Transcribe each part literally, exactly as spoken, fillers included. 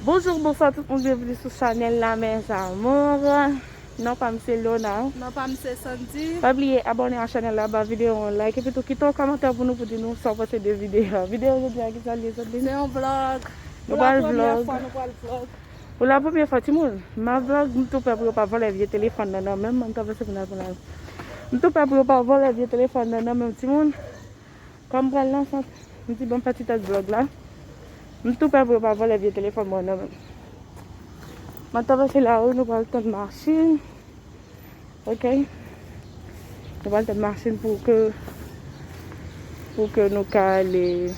Bonjou, bonswa tout moun, byenveni sou chanèl la, mes amours. Non pa m se Lona. Non pa m se Sandy. Pa bliye abòne a chanèl la, ba videyo an like, epi tou kite yon kòmantè pou nou, pou di nou sa w panse de videyo a. Videyo jodi a, ki sa l ye, Sandy? Se yon vlog. Nou pral vlog. Pou la premyè fwa, nou pral vlog. Pou la premyè fwa, timoun, m ap vlog, m tou pè pou yo pa vòlè vye telefòn nan nan men m, m ap travèse pou n al pran lari. M tou pè pou yo pa vòlè vye telefòn nan nan men m, timoun. Kòm m pral nan sant, m di ban m fè ti tèt vlog la. M tou pè pou yo pa vòlè vye telefòn mwen nan men m. M ap travèse lari, nou pral tann machin. Ok. Nou pral tann machin pou ke, pou ke nou ka ale.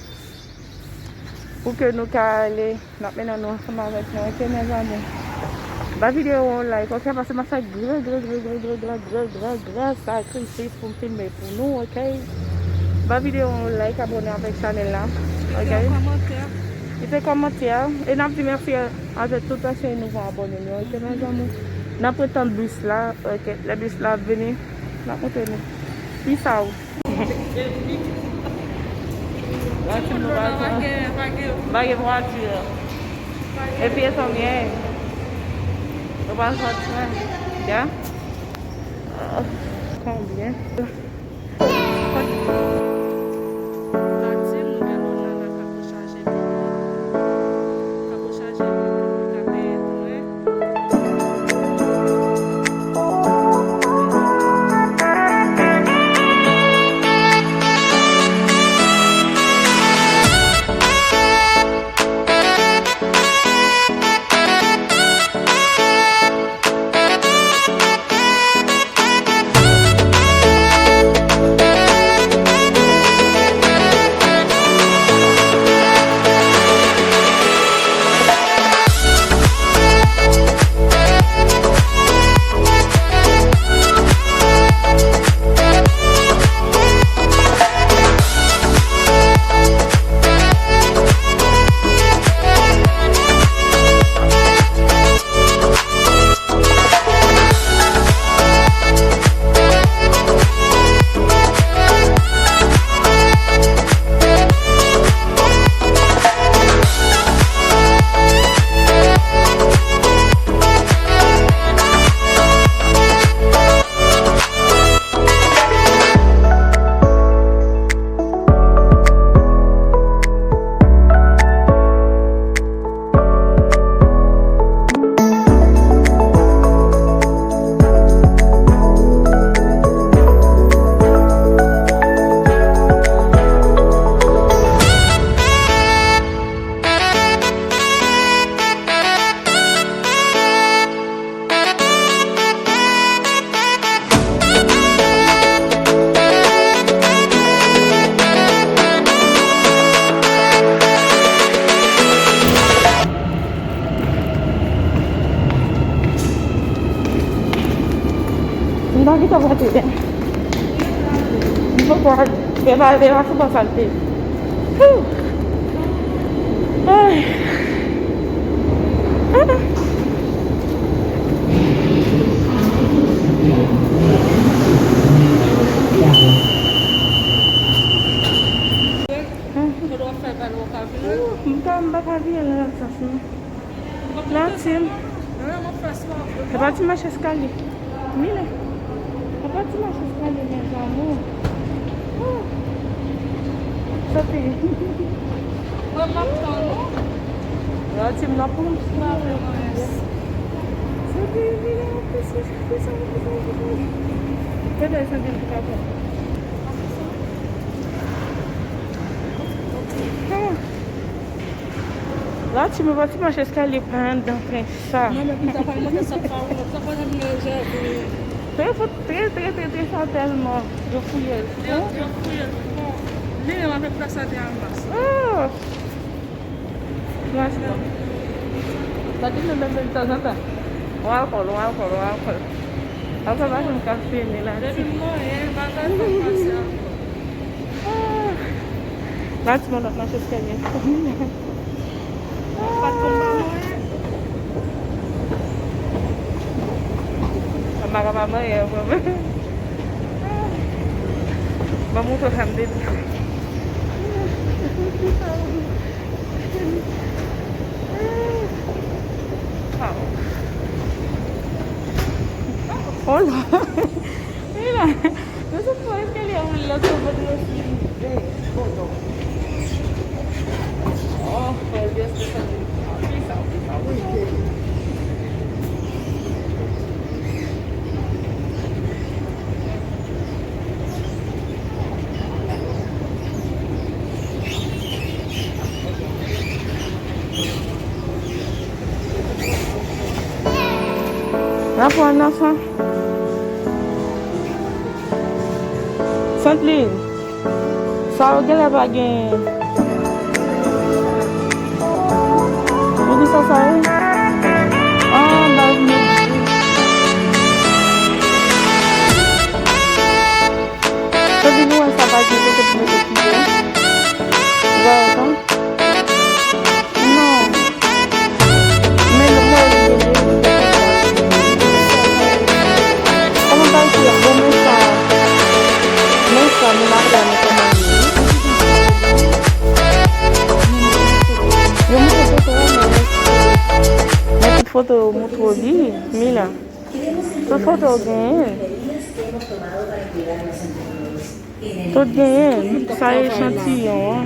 Pou ke nou ka ale. N ap mennen nou ansanm avèk nou, ok, mes amours? Ba videyo an yon like, ok, paske m ap fè gra, gra, gra, gra sakrifis pou m filme pou nou, ok? Ba videyo an yon like, abòne avèk chanèl la, ok? Kite yon kòmantè. Kite kòmantè. E n ap di mèsi avèk tout ansyen e nouvo abòne nou, ok, mes amours? N ap ret tann bis la, ok? Lè bis la ap vini, n ap montre nou. Peace out. Timoun, Lona pa gen, pa gen. Pa gen vwati. Epi e konbyen? Yo pa sòti menm. Ya? Ah, konbyen? Pati, nou gen Lona la k ap rechaje. K ap rechaje pou l ka peye tou, wi. M pa gentan pote. M poko al. Beba, beba, sou bon sa l te. Whew. Ay. Ah. M pa, m pa ka vire nan sans non. La, Tim. E pa ti mach eskalye. Mile. E pa ti mach eskalye, mes amours. Oh. Sote. Mwen m ap tann ou. La, Tim, nan pou m. Sote, vire, sote, sote, sote. Gade, sote, sote. Come on. La, Tim, pa ti mach eskalye pa anndan tren sa. Non, men pita pa monte sa pa ou, sa pa janm gen jèvri. Trè, trè, trè, trè, trè sa tèlman. Yo fouye l. Yo, yo fouye l fò. Li menm avèk plas la te anmas. Oh! Franchman. Sa te menm, menm, menm tanzantan. On alkòl, on alkòl, on alkòl. Alkòl pa janm ka fini la. Depi m manyen, bagay pa pase ankò. Ah. La, Tim, n ap mache eskalye. Patwon pa manyen. Mwen pa ka pa manyen, mwen. Mwen montre w sa m te di. Ah. Mira, nou sot fè eskalye a, moun lòt sou bò de yo sou rive. Poto. Oh, fè vyès de sa. Plis sa, plis sa, plis sa. N ap pran nan san. Sentlin. Sa yo genlè pa gen. Poukisa sa ye? Ah, ba yo mete. Sentlin, ou wè sa pa gen kote pou mete pye. Ou wè sa? Non. Men mwen rele. Kòman bagay pou bon, men sa. Men sa, men maryaj, men kòman li ye. Yo montre foto a, men, men tout foto yo montre li, Mila. Tout foto yo genyen. Tout genyen. Sa echantiyon an.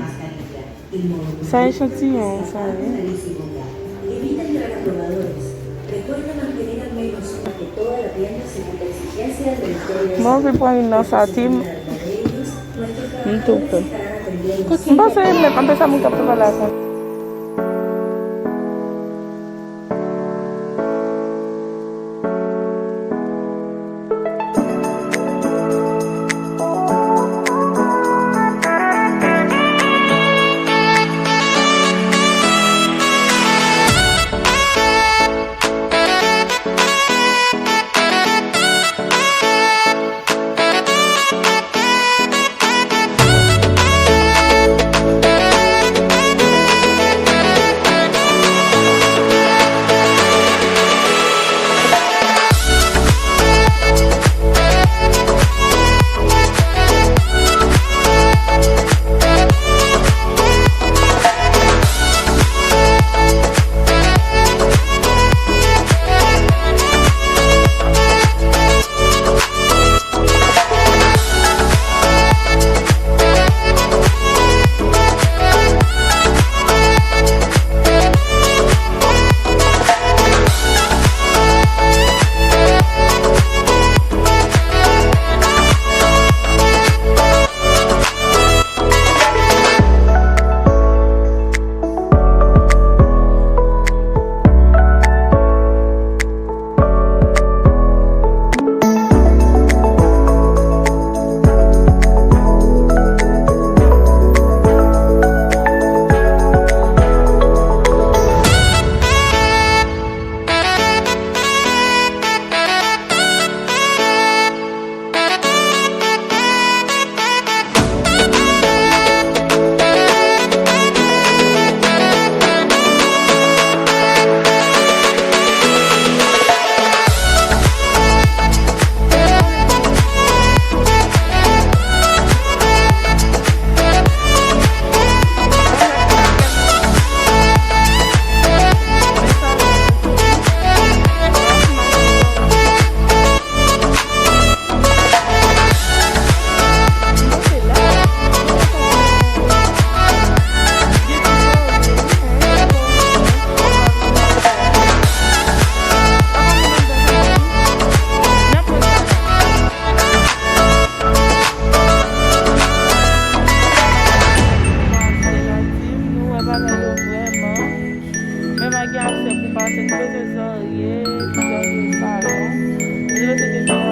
Sa echantiyon sa ye. Mwen anvi pran youn nan sa, Tim. M tou pè. M panse menm, anpil sa moun k ap travay la konn. Men pa gen aksè pou pase, nou bezwen zòrye, zòrye salon. Nou bezwen